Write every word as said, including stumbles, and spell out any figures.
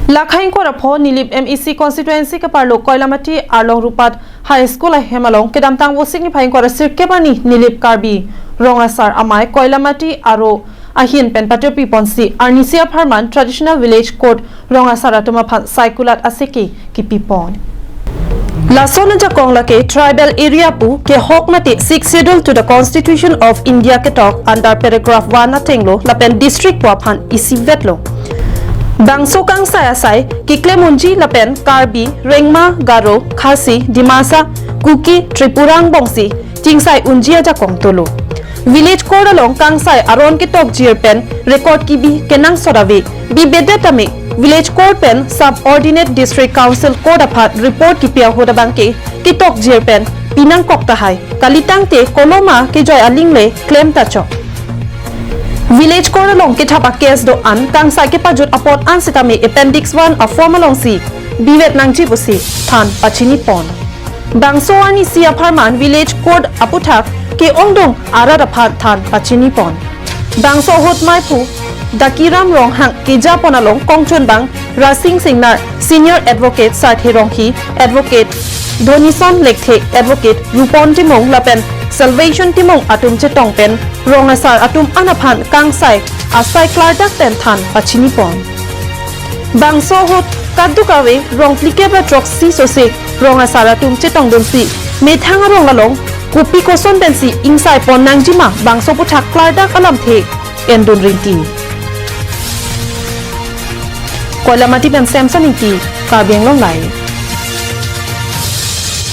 Lakha ingkoi ra pho Nilip M A C constituency keparlo Koilamati arlong Rupat High School ahem along kedamtang Vosik niphai ingkoi ra sirkep arni Nilip Karbi Rong Asar amei Koilamati aro ahin pen patirpi ponsi arnisi apharman traditional village court Rong Asar atum aphan saikulat aseke kipi pon. Lason ajakong lake tribal area pu kehok mate Sixth Schedule to the Constitution of India ketok under paragraph one atenglo lapen district pu aphan isivetlo. Bangso kangsai asai keklem unji lapen Karbi, Rengma, Garo, Khasi, Dimasa, Kuki, Tripura angbongsi chingsai unji ajakong dolo. Village court along kangsai aron ketokjir pen record kibi kenangsot ave. Bibedet tame village court pen subordinate district council court aphan report kipi ahut abangke ketokjir pen pinangkok tahai. Kalitangte koloma kejoi aling le klem ta chok. Village court along kethap a case do-an kangsai kepajut apot an sitame appendix one a form alongsi bivet nangji pusi than pachini pon. Bangso arnisi apharman village court aputhak ke-ongdung arat aphan than pachini pon. Bangso ahut maiphu Dakiram Ronghang keja pon along kongchunbang Rasing Singnar, senior advocate Sarthe Ronghi, advocate Dhonison Lekthe, advocate Rupon Timung lapen Salvation Timung atum chetong pen Rong Asar atum an aphan kangsai asai klardak pen than pachini pon. Bangso ahut kaduk ave rong phlikep ra throksi sose Rong Asar atum chetongdunsi methang arong along kopi koson pensi ingsai pon nangjima bangso aputhak klardak alamthe endun rinti. Koilamati pen Samson Ingti, Karbi Anglong Live.